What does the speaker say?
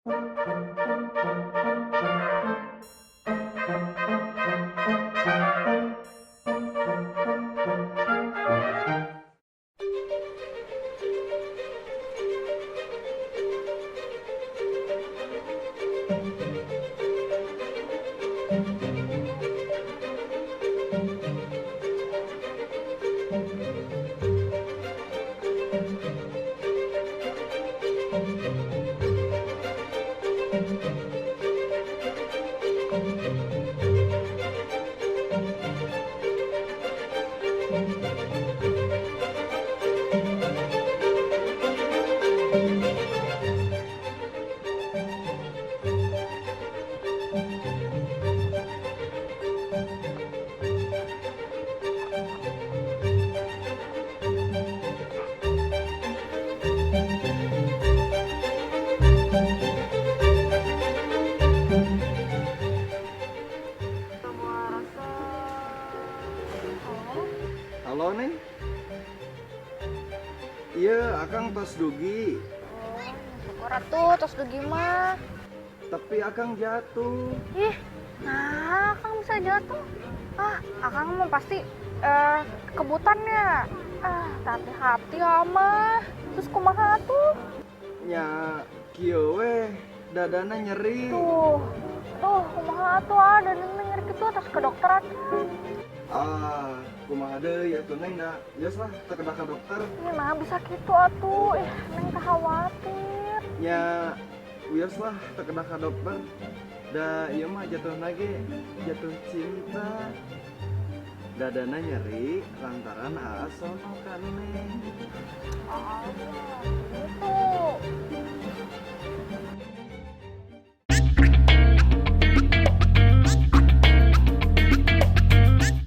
Semua rasa. Oh. Halo, Neng. Iya, Akang tos dugi. Oh, syukur atuh tos dugi mah. Tapi Akang jatuh. Ih, nah Akang bisa jatuh. Ah, Akang mah pasti kebutan ya. Ah, hati-hati ya mah. Terus kumaha tuh? Nya, kieu weh, dadana nyeri. Tuh, tuh kumaha tuh, ah, dan nyeri gitu terus ke dokter atuh. Ah, kumaha deui atuh, Neng, da. Geus lah, teu kedah ka dokter. Ini mah bisa gitu atuh. Ih, Neng teh khawatir. Nya, wios lah, teu kedah ka dokter. Da ieu mah jatuh lagi, jatuh cinta. Dadana nyeri lantaran aa sono ka Neng. Oh, gitu.